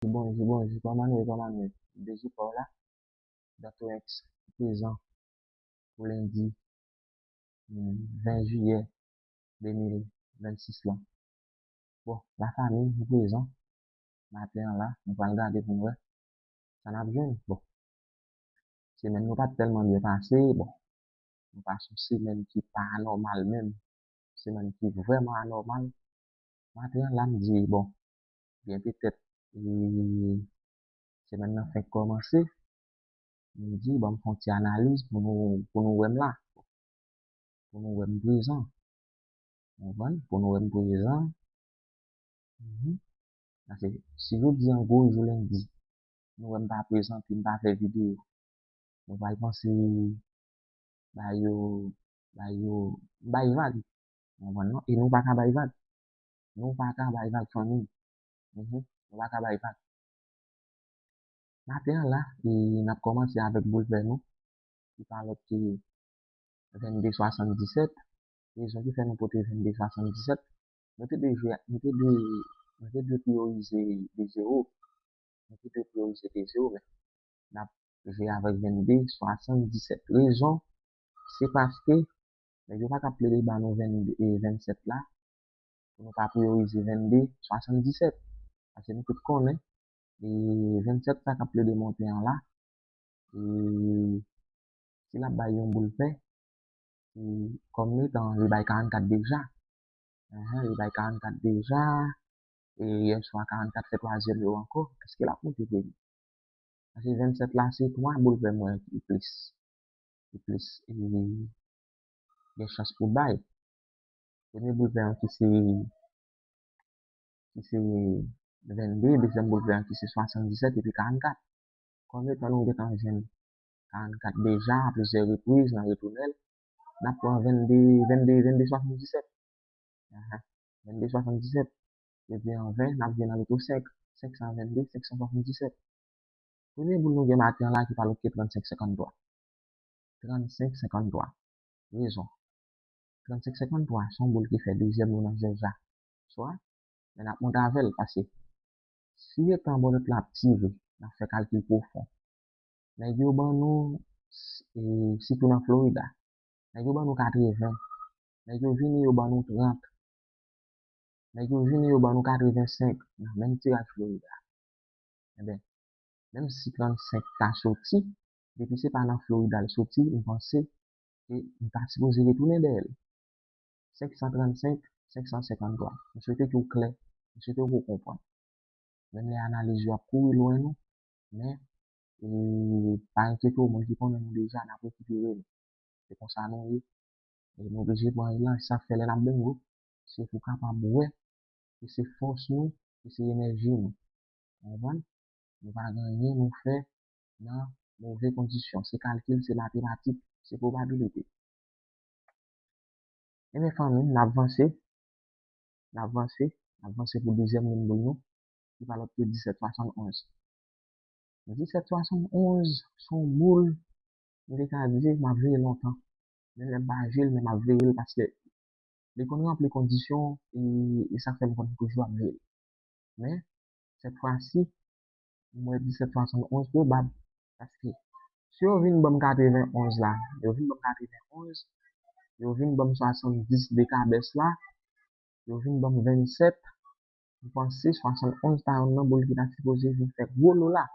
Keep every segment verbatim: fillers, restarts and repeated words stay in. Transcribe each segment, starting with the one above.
Bonjou, bonjou, kòman nou ye, kòman nou ye? D J pa w la, Dantorex prezan pou lendi ven jiyè de mil vennsis lan. Bon, lafanmi, nou prezan. Maten an la, nou pral gade pou n wè sa n ap jwenn. Bon, semèn nou pa t tèlman byen pase, bon, nou pase yon semèn ki pa nòmal menm, semèn ki vrèman anòmal. Maten an la, m di, bon, byen petèt, e, semèn nan fenk kòmanse, m di, bon, m fè yon ti analiz pou nou, pou nou wè m la, pou nou wè m prezan. Ou konprann? Pou nou wè m prezan. Mhm. Paske si jodi an gwo jou lendi, nou wè m pa prezante, m pa fè videyo, nou pral panse ba yo, ba yo, bay vag. Ou konprann non? E nou pa ka bay vag. Nou pa ka bay vag, fanmi. Mhm. Nou pa ka bay vag. Maten an la, e n ap kòmanse avèk boul vè nou, ki pa lòt ke vennde swasanndisèt. Rezon ki fè nou pote vennde swasanndisèt, nou te dwe jwe, nou te dwe, nou te dwe priyorize de zewo. Nou te dwe priyorize de zewo, men n ap jwe avèk vennde swasanndisèt. Rezon, se paske nèg yo pa t ap plede ban nou vennde, e, vennsèt la, pou nou pa priyorize vennde swasanndisèt. Paske nou tout konnen, e, vennsèt sa k ap plede monte an la, e, si l ap bay yon boul vè, e, kòm etan li bay karannkat deja. Enhen, li bay karannkat deja. E yè swa, karannkat fè twazyèm yo ankò. Èske l ap monte premye? Paske vennsèt la, se twa boul vè m wè ki plis. Ki plis, e, gen chans pou bay. Premye boul vè an ki se, ki se vennde, dezyèm boul vè an ki se swasanndisèt epi karannkat. Kòm etan nou gentan jwenn karannkat deja a plizyè repriz nan retounèl, n ap pran vennde, vennde, vennde swasanndisèt. Ahan. Vennde swasanndisèt. Epi an ven, n ap jwenn an retou senk. Senk san vennde, senk san swasanndisèt. Premye boul nou gen maten an la ki pa lòt ke trannsenk senkanntwa. Trannsenk senkanntwa. Rezon. Trannsenk senkanntwa, se yon boul ki fè dezyèm nou nan jèj la. Swa, men n ap monte avè l, paske si etan bòlèt la ap tire, n ap fè kalkil pwofon. Nèg yo ban nou, e, sitou nan Florida, nèg yo ban nou katreven. Nèg yo vini, yo ban nou trant. Nèg yo vini, yo ban nou katrevensenk nan menm tiraj Florida. Enben, menm si trannsenk ta soti, depi se pa nan Florida l soti, m panse ke m ta sipoze retounen dèyè l. Senk san trannsenk, senk san senkanntwa. M swete ke w klè, m swete ke w konprann. Menm lè analiz yo ap kouri lwen nou, men, e, pa enkyete w, moun ki konnen nou deja, n ap rekipere nou. Se konsa nou ye. E nou oblije pran revanj. Sa fè lè n ap bengo, se pou kapab wè ke se fòs nou, ke se enèji nou. Ou konprann? Nou pa gen anyen nou fè nan move kondisyon. Se kalkil, se matematik, se pwobabilite. Ebyen, fanmi, n ap vanse. N ap vanse. N ap vanse pou dezyèm menm boul nou, ki pa lòt ke disèt swasannonz. Disèt swasannonz, se yon boul, m te ka di, m ap veye lontan. Men lè m pa jwe l, men m ap veye l paske li konn ranpli kondisyon, e, e sa fè m konn toujou ap veye l. Men, sèt fwa si, m wè disèt swasannonz pwobab. Paske, si yo vin ban m katrevenonz la, yo vin ban m katrevenonz, yo vin ban m swasanndis dekabès la, yo vin ban m vennsèt, m panse swasannonz ta youn nan boul ki ta sipoze vin fè gwo lo la.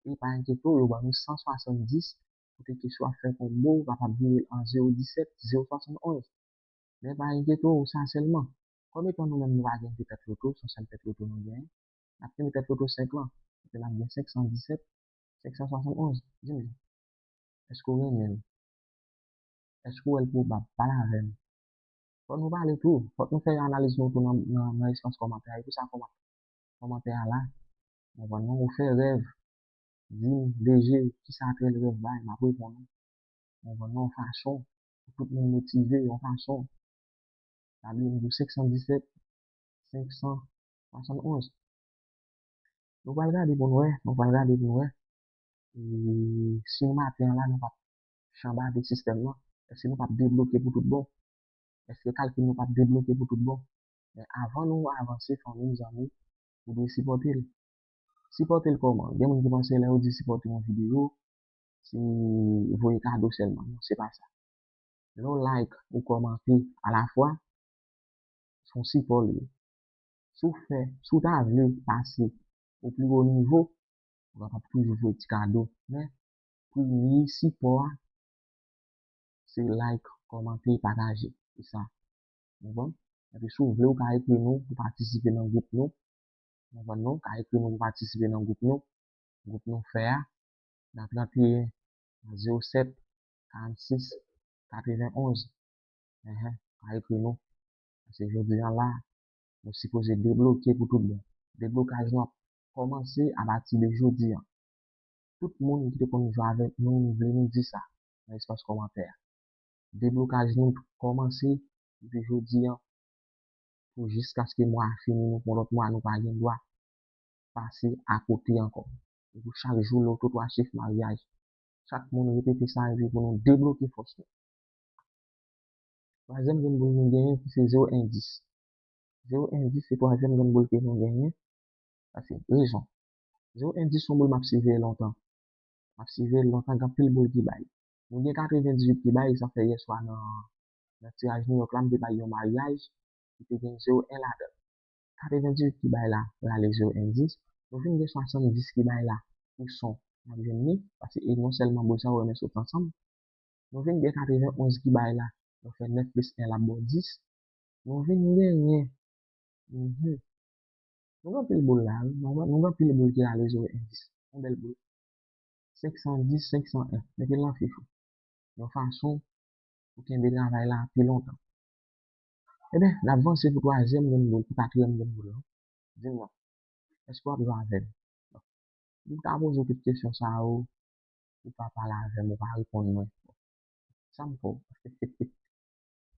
E pa enkyete w, yo ban nou san swasanndis, kote ke si w ap fè konbo, ou kapab vire l an zewo disèt, zewo swasannonz. Men pa enkyete w, sa sèlman. Kòm etan nou menm nou pa gen de tèt loto, se yon sèl tèt loto nou genyen, n ap kenbe tèt loto senk lan. Epi n ap gen senk san disèt, senk san swasannonz. Di m, èske w renmen l? Èske w wè l pwobab? Pale avè m. Fòk nou pale tou. Fòk nou fè analiz nou tou nan, nan, nan espas kòmantè a. E pou sa kòmantè, kòmantè a la. Ou konprann non? Ou fè rèv. Di m, D J, kisa atrè l rèv bay? M ap reponn ou. Ou konprann non? Yon fason pou tout moun motive, yon fason. Pa bliye m di w senk san disèt, senk san swasannonz. Nou pral gade pou n wè, nou pral gade pou n wè. E si maten an la nou p ap chanbade sistèm nan, èske nou p ap debloke pou tout bon? Èske kalkil nou p ap debloke pou tout bon? Men avan nou avanse, fanmi m, zanmi, ou dwe sipòte l. Sipòte l kòman? Gen moun ki panse lè yo di sipòte yon videyo, se voye kado sèlman. Non, se pa sa. Lè w like ou kòmante alafwa, se yon sipò li ye. Si w fè, si w ta vle pase o pli wo nivo, ou kapab toujou voye ti kado. Men, premye sipò a, se like, kòmante, pataje. Se sa. Ou konprann? Epi si w vle, ou ka ekri nou pou patisipe nan gwoup nou. Ou konprann, non? Ou ka ekri nou pou patisipe nan gwoup nou. Gwoup nou fè a, nan trannteyen, zewo sèt, karannsis, katrevenonz. Enhen, ou ka ekri nou. Paske jodi a la, nou sipoze debloke pou tout bon. Deblokaj nou ap kòmanse apati de jodi a. Tout moun ki te konn jwe avèk nou, nou vle nou di sa nan espas kòmantè a. Deblokaj nou kòmanse depi jodi a pou jiskaske mwa a fini, nou pran lòt mwa, nou pa gen dwa pase akote ankò. E pou chak jou, loto twa chif maryaj. Chak moun repete sa, epi pou nou debloke fòs nou. Twazyèm grenn boul nou genyen ki se zewo en dis. Zewo en dis se twazyèm grenn boul ke nou genyen. Sa se rezon. Zewo en dis se yon boul m ap siveye lontan. M ap siveye l lontan, gen anpil boul ki bay. Nou gen katrevendizuit ki bay, sa fè yèswa nan, nan tiraj New York la, m te bay yon maryaj ki te gen zewo en ladan l. Katrevendizuit ki bay la, rale zewo en dis. Nou vin gen swasanndis ki bay la, pou son, n ap jwenn li, paske e non sèlman boul sa yo renmen sot ansanm. Nou vin gen katrevenonz ki bay la, nou fè nèf plis en l ap ba w dis. Nou vin genyen, mhm. Nou gen anpil boul la, wi. Nou gen, nou gen anpil boul ki rale zewo en dis. Yon bèl boul. Senk san dis, senk san en. Mete l nan fich ou. Yon fason pou kenbe travay la pi lontan. Ebyen, n ap vanse pou twazyèm grenn boul, pou katriyèm grenn boul lan. Di m non. Èske w ap jwe avè m? Bon. M ta poze w tout kesyon sa yo, ou pa pale avè m, ou pa reponn mwen. Sa m fè w?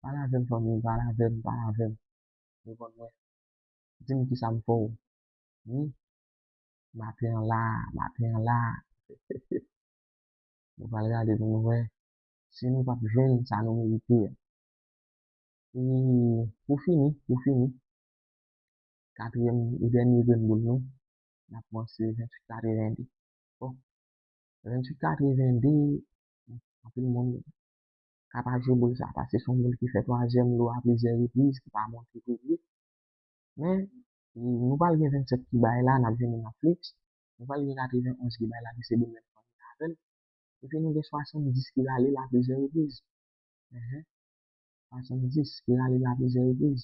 Pale avè m, fanmi, pale avè m, pale avè m. Reponn mwen. Di m kisa m fè w. Hmm? Maten an la, maten an la. Nou pral gade pou nou wè si nou p ap jwenn sa nou merite a. E pou fini, pou fini, katriyèm e dènye grenn boul nou, n ap vanse venntuit katrevende. Bon, venntuit katrevende, anpil moun ka pa jwe boul sa, paske se yon boul ki fè twazyèm lo a plizyè repriz, ki pa monte premye. Men, nou pral gen vennsèt ki bay la, n ap jwenn li nan Flix. Nou pral gen katrevenonz ki bay la, ki se boul menm fanmi avè l. Epi nou gen swasanndis ki rale la plizyè repriz. Enhen. Swasanndis ki rale la plizyè repriz.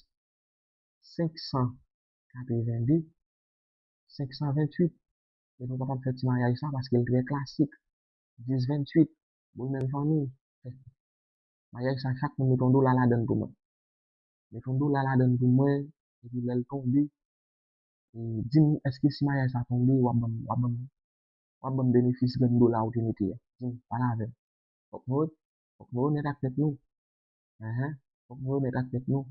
Senk san katrevende, senk san venntuit. E nou kapab fè ti maryaj sa paske l trè klasik. Dis venntuit, boul menm fanmi. Maryaj sa, chak moun mete yon dola ladan l pou mwen. Mete yon dola ladan l pou mwen, epi lè l tonbe, e, di m èske si maryaj sa tonbe, w ap ban m, w ap ban m, w ap ban m benefis grenn dola ou te mete a. Di m, pale avè m. Fòk nou, fòk nou onèt ak tèt nou. Enhen, fòk nou onèt ak tèt nou.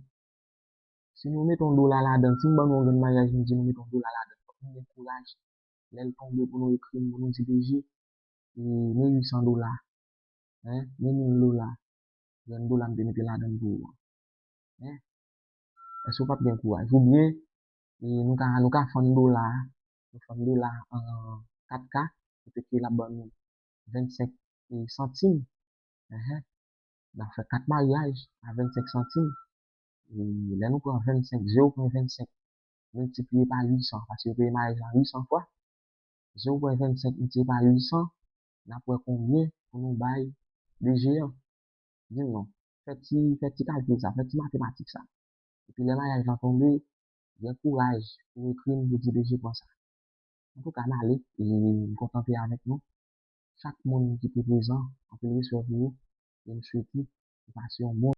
Si nou mete yon dola ladan, si m ban nou yon grenn maryaj, nou di nou mete yon dola ladan, fòk nou gen kouraj. Lè l tonbe pou nou ekri m, pou nou di, "P G, e, men uit san dola, en, men mil dola, grenn dola m te mete ladan l pou ou an." En? Èske w p ap gen kouraj? Oubyen, e, nou ka, nou ka fann dola a, nou fann dola a an kat ka, kote ke l ap ban nou vennsenk, e, santim. Enhen. N ap fè kat maryaj a vennsenk santim. E lè nou pran vennsenk, zewo pwen vennsenk miltipliye pa uit san, paske yo peye maryaj la uit san fwa. Zewo pwen vennsenk miltipliye pa uit san, n ap wè konbyen pou nou bay P G an. Di m non. Fè ti, fè ti kalkil sa, fè ti matematik sa. Epi lè maryaj lan tonbe, gen kouraj pou ekri m pou di P G pran sa. Antouka, m ale, e m kontan te avèk nou. Chak moun ki te prezan, anpil respè pou ou, e m swete ou pase yon bon